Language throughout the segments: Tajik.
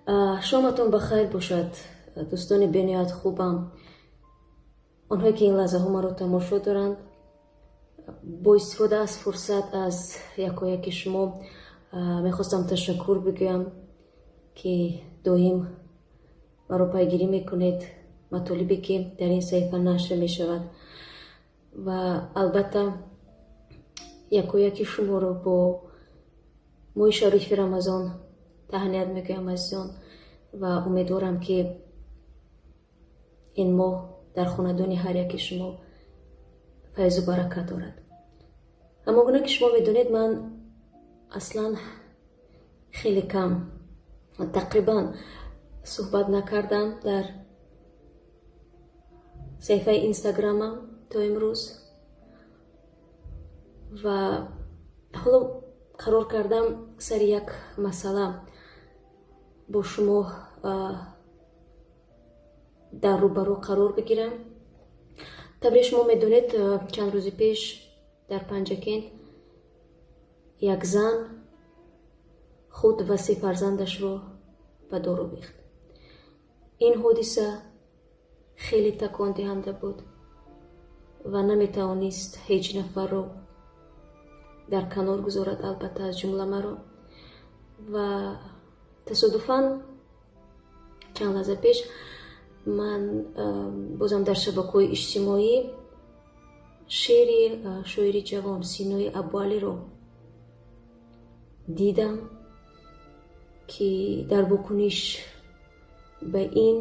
Шоматон ба хайр бошад, дӯстони бениҳоят хубам, онҳое ки ин лаҳзаҳо маро тамошо доранд. Бо истифода аз фурсат аз якояки шумо мехостам ташаккур бигӯям, ки доим маро пайгирӣ мекунед, матолибе ки дар ин саҳифа нашр мешавад, ва албатта якояки шуморо бо моҳи шарифи Рамазон таҳният мегӯям, азизон, ва умедворам, ки ин моҳ дар хонадони ҳар яки шумо файзу баракат дорад. Ҳамон гуна ки шумо медонед, ман аслан хеле кам, тақрибан суҳбат накардам дар саҳифаи Инстаграмам то имрӯз ва ҳоло қарор кардам сари як масъала бо шумо дар рӯбарӯ қарор бигирам. Тавре шумо медонед, чанд рӯзи пеш дар Панҷакент як зан худ ва се фарзандашро ба дор овехт. Ин ҳодиса хеле такондиҳанда буд ва наметавонист ҳеҷ нафарро дар канор гузорад, албатта аз ҷумла маро. Ва тасодуфан чанд лаҳза пеш ман бозам дар шабакаҳои иҷтимоӣ шеъри шоири ҷавон Синои Абуалиро дидам, ки дар вокуниш ба ин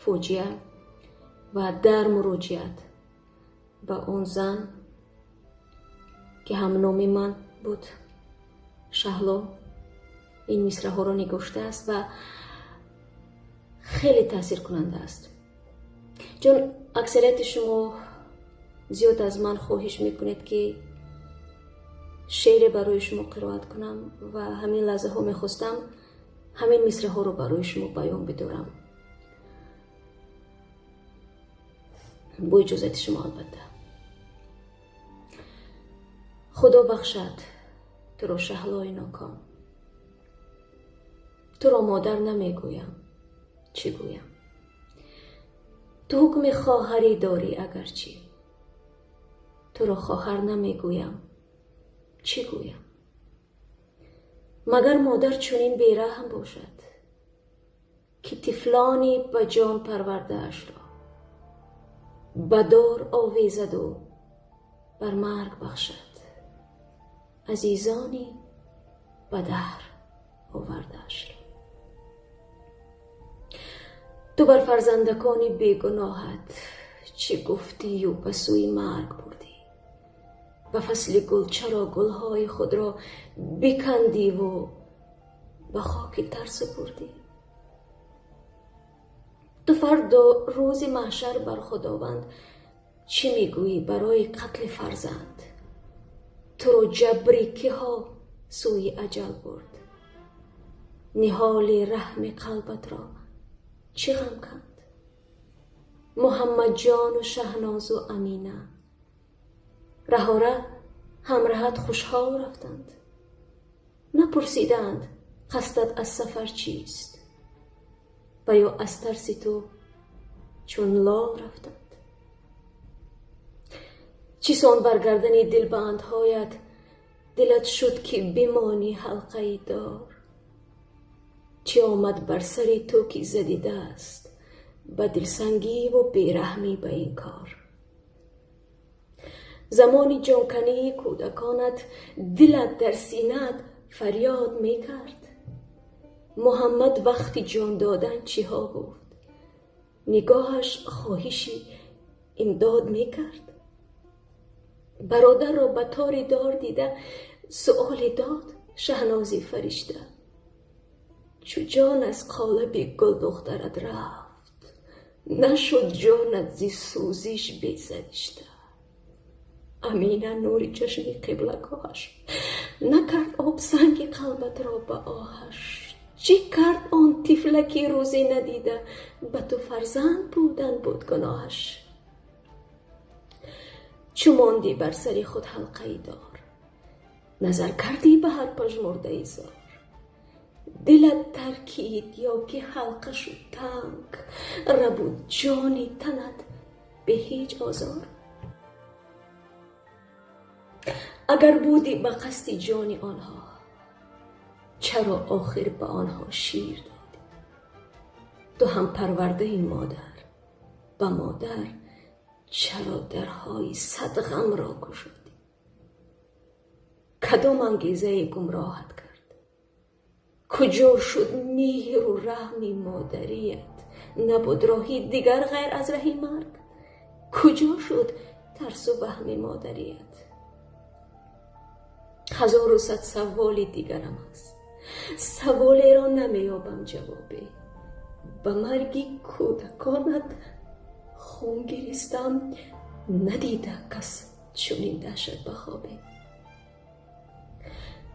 фоҷиа ва дар муроҷиат ба он зан, ки ҳамноми ман буд, Шаҳло, ин мисраҳоро нигоштааст ва хеле таъсиркунанда аст. Чун аксарияти шумо зиёд аз ман хоҳиш мекунед, ки шеъре барои шумо қироат кунам, ва ҳамин лаҳзаҳо мехостам ҳамин мисраҳоро барои шумо баён бидорам. Бо иҷозати шумо, албатта. Худо бахшад туро, Шаҳлои ноком. Туро модар намегӯям, чӣ гӯям? Ту ҳукми хоҳарӣ дорӣ агарчи. Туро хоҳар намегӯям, чӣ гӯям? Магар модар чунин бераҳм бошад, ки тифлони ба ҷон парвардаашро ба дор овезаду бар марг бахшад, азизони ба даҳр овардаашро? Ту бар фарзандакони бегуноҳат чӣ гуфтию ба сӯи марг бурдӣ? Ба фасли гул чаро гулҳои худро бикандиву ба хоки тар супурдӣ? Ту фардо рӯзи маҳшар бар Худованд чӣ мегӯӣ барои қатли фарзанд? Туро ҷабри киҳо сӯи аҷал бурд? Ниҳоли раҳми қалбатро чӣ ғам канд? Муҳаммадҷону Шаҳнозу Амина раҳора ҳамраҳат хушҳол рафтанд. Напурсиданд, қасдат аз сафар чист, ва ё аз тарси ту чун лол рафтанд. Чӣ сон бар гардани дилбандҳоят дилат шуд, ки бимонӣ ҳалқаи дор? Чӣ омад бар сари ту, ки задӣ даст ба дилсангиву бераҳмӣ ба ин кор? Замони ҷонкании кӯдаконат дилат дар синаат фарёд мекард. Муҳаммад вақти ҷон додан чиҳо гуфт? Нигоҳаш хоҳиши имдод мекард. Бародарро ба тори дор дида суоле дод Шаҳнози фаришта: чу ҷон аз қолаби гулдухтарат рафт, нашуд ҷонат зи сӯзиш бесаришта? Амина нури чашми қиблагоҳаш накард об санги қалбатро ба оҳаш. Чӣ кард он тифлаки рӯзе надида, ба ту фарзанд будан буд гуноҳаш? Чӯ мондӣ бар сари худ ҳалқаи дор, назар кардӣ ба ҳар пажмурдаи зор. Дилат таркид ё ки ҳалқа шуд танг, рабуд ҷони танат бе ҳеҷ озор. Агар будӣ ба қасди ҷони онҳо, чаро охир ба онҳо шир додӣ? Ту ҳам парвардаи модар, ба модар чаро дарҳои сад ғамро кушодӣ? Кадом ангезае гумроҳат кард? Куҷо шуд меҳру раҳми модарият? Набуд роҳи дигар ғайр аз раҳи марг? Куҷо шуд тарсу ваҳми модарият? 1100 саволи дигарам аст, саволеро намеёбам ҷавобе. Ба марги кӯдаконат хун гиристам, надида кас чунин даҳшат ба хобе.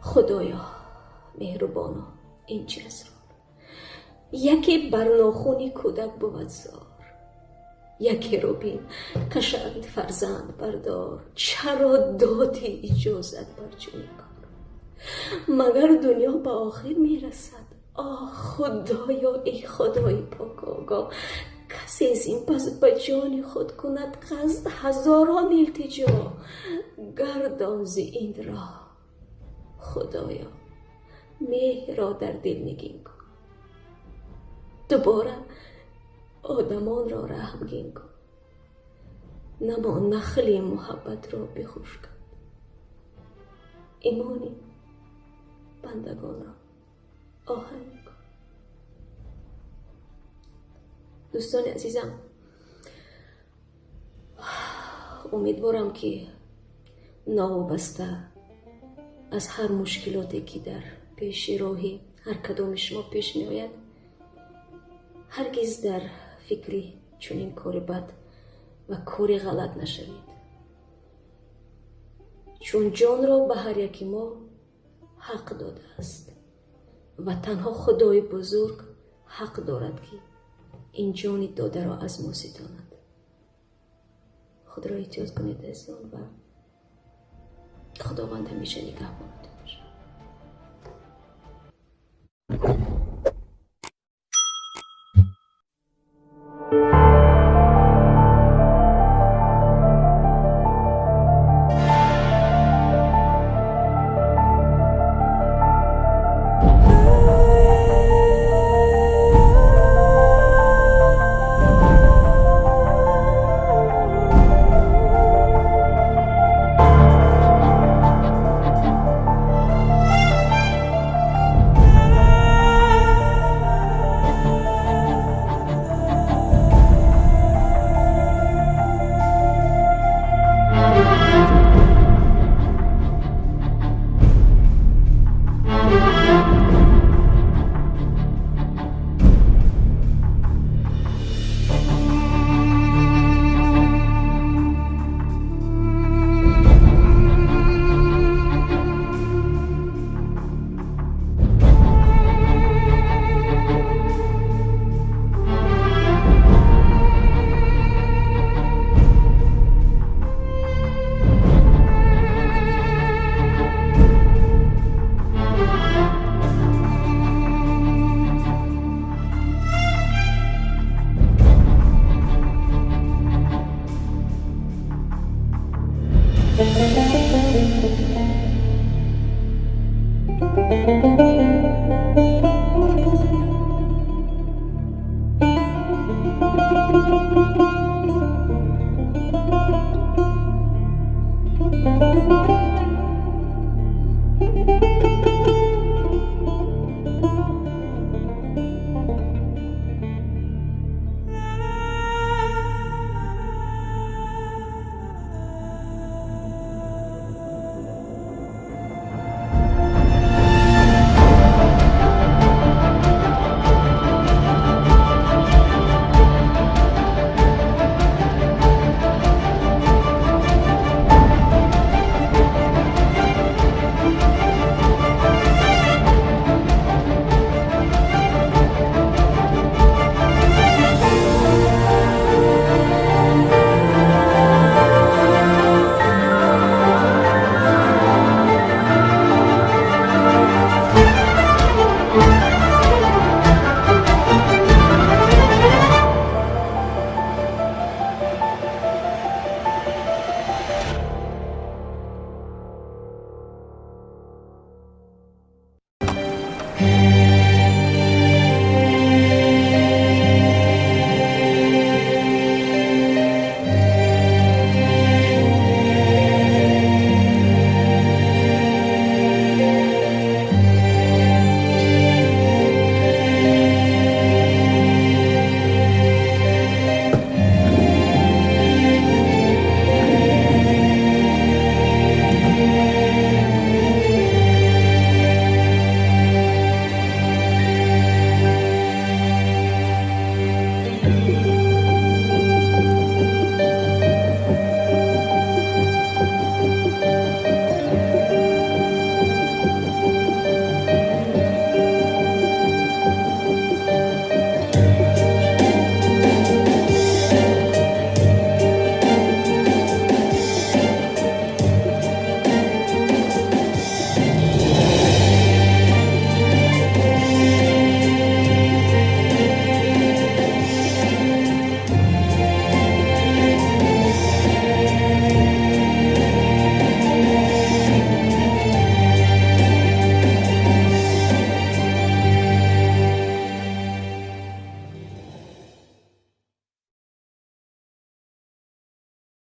Худоё меҳрубоно, ин чи асрор? Яке бар нохуни кӯдак бувад зор, якеро бин кашанд фарзанд бардор. Чаро додӣ иҷозат бар чунин кор? Магар дунё ба охир мерасад? Оҳ Худоё, эй Худои пок огоҳ, касе зин пас ба ҷони худ кунад қасд, ҳазорон илтиҷо гардон зи ин роҳ. Худоё меҳрро дар дил нигин кун, дубора одамонро раҳмгин кун. Намо нахли муҳаббатро бихушканд, имони бандагонро оҳанг кун. Дӯстони азизам, умедворам ки новобаста аз ҳар мушкилоте ки дар пеши роҳи ҳар кадоми шумо пеш меояд, ҳаргиз дар фикри чунин кори бад ва кори ғалат нашавед, чун ҷонро ба ҳар яки мо ҳақ додааст ва танҳо Худои бузург ҳақ дорад ки ин ҷони додаро аз мо ситонад. Худро эҳтиёт кунед азизон ва Худованд ҳамеша нигаҳбонатон бошад.